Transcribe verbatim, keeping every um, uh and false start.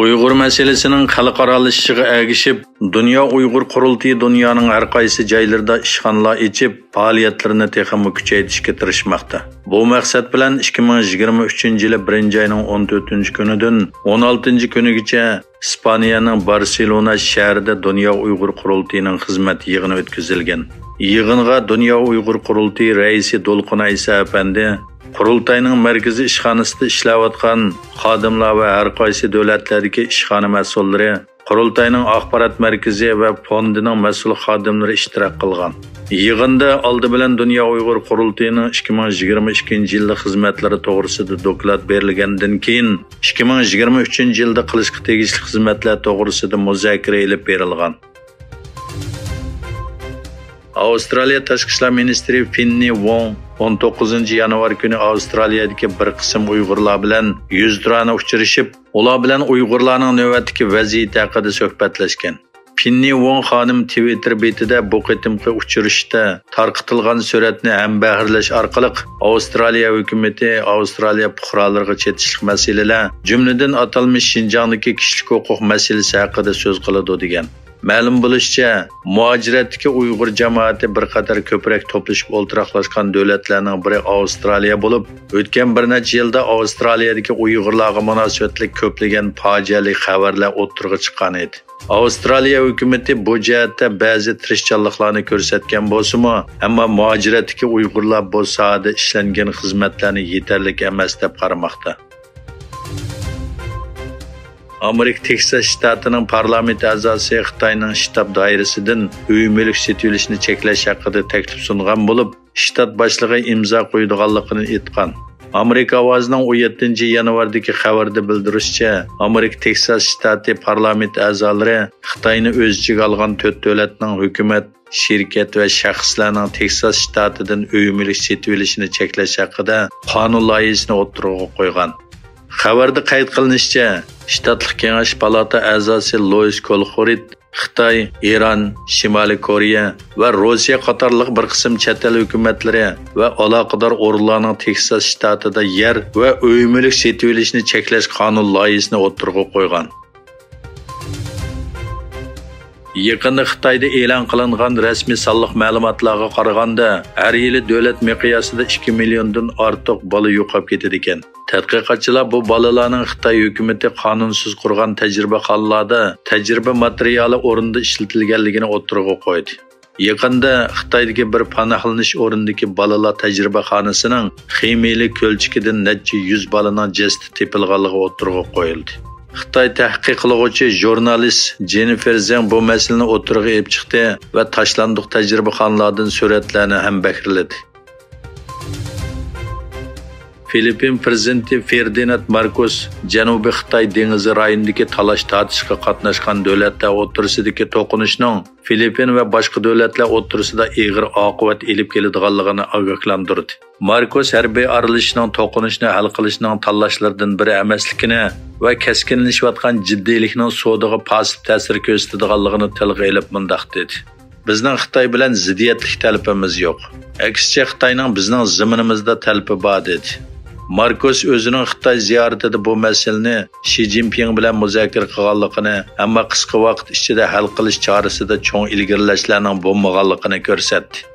ئۇيغۇر مەسىلىسىنىڭ خەلقئارالىشىشىغا ئەگىشىپ، دۇنيا ئۇيغۇر قۇرۇلتىيى دۇنيانىڭ ھەر قايسى جايلىرىدا ئىشخانىلار ئېچىپ، پائالىيەتلىرىنى تېخىمۇ كۈچەيتىشكە تىرىشماقتا. بۇ مەقسەت بىلەن ئىككى مىڭ يىگىرمە ئۈچىنچى يىلى بىرىنچى ئاينىڭ ئون تۆتىنچى كۈنىدىن ئون ئالتىنچى كۈنىگىچە ئىسپانىيەنىڭ بارسېلونا شەھىرىدە دۇنيا ئۇيغۇر قۇرۇلتىيىنىڭ خىزمەت يىغىنى ئۆتكۈزۈلگەن. يىغىنغا دۇنيا ئۇيغۇر قۇرۇلتىيى رەئىسى دولقۇن ئەيسا ئەپەندى، قۇرۇلتاينىڭ مەركىزىي ئىشخانىسىدا ئىشلەۋاتقان خادىملار ۋە ھەر قايسى دۆلەتلەردىكى ئىشخانا مەسئۇللىرى، قۇرۇلتاينىڭ ئاخبارات مەركىزى ۋە فوندىنىڭ مەسئۇل خادىملىرى ئىشتىراك قىلغان. يىغىندا ئالدى بىلەن دۇنيا ئۇيغۇر قۇرۇلتىيىنىڭ ئىككى مىڭ يىگىرمە ئىككىنچى يىللىق خىزمەتلىرى توغرىسىدا دوكلات بېرىلگەندىن كېيىن، ئىككى مىڭ يىگىرمە ئۈچىنچى يىلدا قىلىشقا تېگىشلىك خىزمەتلەر توغرىسىدا مۇزاكىرە ئېلىپ بېرىلغان. ئاۋسترالىيە تاشقى ئىشلار مىنىستىرى فىننى ۋوڭ ئون توققۇزىنچى يانۋار كۈنى ئاۋسترالىيەدىكى بىر قىسىم ئۇيغۇرلار بىلەن يۈزتۇرانە ئۇچرىشىپ، ئۇلار بىلەن ئۇيغۇرلارنىڭ نۆۋەتتىكى ۋەزىيىتى ھەققىدە سۆھبەتلەشكەن. پىننى ۋوڭ خانىم تىۋىتتېر بېتىدە بۇ قېتىمقى ئۇچرىشىشتا تارقىتىلغان سۈرەتنى ھەمبەھىرلەش ئارقىلىق، ئاۋسترالىيە ھۆكۈمىتى ئاۋسترالىيە پۇقرالىرىغا چېتىشلىق مەسىلىلەر، جۈملىدىن ئاتالمىش شىنجاڭدىكى كىشىلىك ھوقۇق مەسىلىسى ھەققىدە سۆز قىلىدۇ، دېگەن. مەلۇم بولۇشىچە، مۇھاجىرەتتىكى ئۇيغۇر جامائىتى بىر قەدەر كۆپرەك توپلىشىپ ئولتۇراقلاشقان دۆلەتلەرنىڭ بىرى ئاۋسترالىيە بولۇپ، ئۆتكەن بىر نەچچە يىلدا ئاۋسترالىيەدىكى ئۇيغۇرلارغا مۇناسىۋەتلىك كۆپلىگەن پاجىئەلىك خەۋەرلەر ئوتتۇرىغا چىققان ئىدى. ئاۋسترالىيە ھۆكۈمىتى بۇ جەھەتتە بەزى تىرىشچانلىقلارنى كۆرسەتكەن بولسىمۇ، ئەمما مۇھاجىرەتتىكى ئۇيغۇرلار بۇ ساھەدە ئىشلەنگەن خىزمەتلەرنى يېتەرلىك ئەمەس دەپ قارىماقتا. ئامېرىكا تېكساس شتاتىنىڭ پارلامېنت ئەزاسى خىتاينىڭ شتاب دائىرىسىدىن ئۆي مۈلۈك سېتىۋېلىشنى چەكلەش ھەققىدە تەكلىپ سۇنغان بولۇپ، شتات باشلىقى ئىمزا قويىدىغانلىقىنى ئېيتقان. ئامېرىكا ئاۋازىنىڭ ئون يەتتىنچى يانۋاردىكى خەۋىرىدە بىلدۈرۈشىچە، ئامېرىكا تېكساس شتاتى پارلامېنت ئەزالىرى خىتاينى ئۆز ئىچىگە ئالغان تۆت دۆلەتنىڭ ھۆكۈمەت، شىركەت ۋە شەخسلەرنىڭ تېكساس شتاتىدىن ئۆي مۈلۈك سېتىۋېلىشىنى چەكلەش ھەققىدە قانۇن لايىھىسىنى ئوتتۇرىغا قويغان. خەۋەردە قەيت قىلىنىشىچە، شتاتلىق كېڭەش پالاتا ئەزاسى لويىس كولخورىت خىتاي، ئىران، شىمالىي كورېيە ۋە روسىيە قاتارلىق بىر قىسىم چەت ئەل ھۆكۈمەتلىرى ۋە ئالاقىدار ئورۇنلارنىڭ تېكساس شتاتىدا يەر ۋە ئۆي مۈلۈك سېتىۋېلىشنى چەكلەش قانۇن لايىھىسىنى ئوتتۇرىغا قويغان. يېقىندا خىتايدا ئېلان قىلىنغان رەسمىي سانلىق مەلۇماتلارغا قارىغاندا، ھەر يىلى دۆلەت مىقياسىدا ئىككى مىليوندىن ئارتۇق بالا يوقاپ كېتىدىكەن. تەتقىقاتچىلار بۇ بالىلارنىڭ خىتاي ھۆكۈمىتى قانۇنسىز قۇرغان تەجرىبىخانىلاردا تەجرىبە ماتېرىيالى ئورنىدا ئىشلىتىلگەنلىكىنى ئوتتۇرىغا قويدى. يېقىندا خىتايدىكى بىر پاناھلىنىش ئورنىدىكى بالىلار تەجرىبىخانىسىنىڭ خىمىيىلىك كۆلچىكىدىن نەچچە يۈز بالىنىڭ جەسىتى تېپىلغانلىقى ئوتتۇرىغا قويۇلدى. خىتاي تەھقىق قىلغۇچى ژۇرنالىست جېننىفېر زېڭ بۇ مەسىلىنى ئوتتۇرىغا ئېلىپ چىقتى ۋە تاشلاندۇق تەجرىبىخانىلاردىن سۈرەتلەرنى ھەمبەھىرلىدى. فىلىپپىن پىرېزىدېنتى فېردىناند ماركوس جەنۇبىي خىتاي دېڭىزى رايونىدىكى تالاش-تارتىشقا قاتناشقان دۆلەتلەر ئوتتۇرىسىدىكى توقۇنۇشنىڭ فىلىپپىن ۋە باشقا دۆلەتلەر ئوتتۇرىسىدا ئېغىر ئاقىۋەت ئېلىپ كېلىدىغانلىقىنى ئاگاھلاندۇردى. ماركوس ھەربىي ئارىلىشىشنىڭ توقۇنۇشنى ھەل قىلىشنىڭ تاللاشلىرىدىن بىرى ئەمەسلىكىنى ۋە كەسكىنلىشىۋاتقان جىددىيلىكنىڭ سودىغا پاسىپ تەسىر كۆرسىتىدىغانلىقىنى تىلغا ئېلىپ مۇنداق دېدى: «بىزنىڭ خىتاي بىلەن زىددىيەتلىك تەلىپىمىز يوق. ئەكسىچە، خىتاينىڭ بىزنىڭ زېمىنىمىزدا تەلىپى بار» دېدى. ماركوس ئۆزىنىڭ خىتاي زىيارىتىدە بۇ مەسىلىنى شى جىنپىڭ بىلەن مۇزاكىرە قىلغانلىقىنى، ئەمما قىسقا ۋاقىت ئىچىدە ھەل قىلىش چارىسىدە چوڭ ئىلگىرىلەشلەرنىڭ بولمىغانلىقىنى كۆرسەتتى.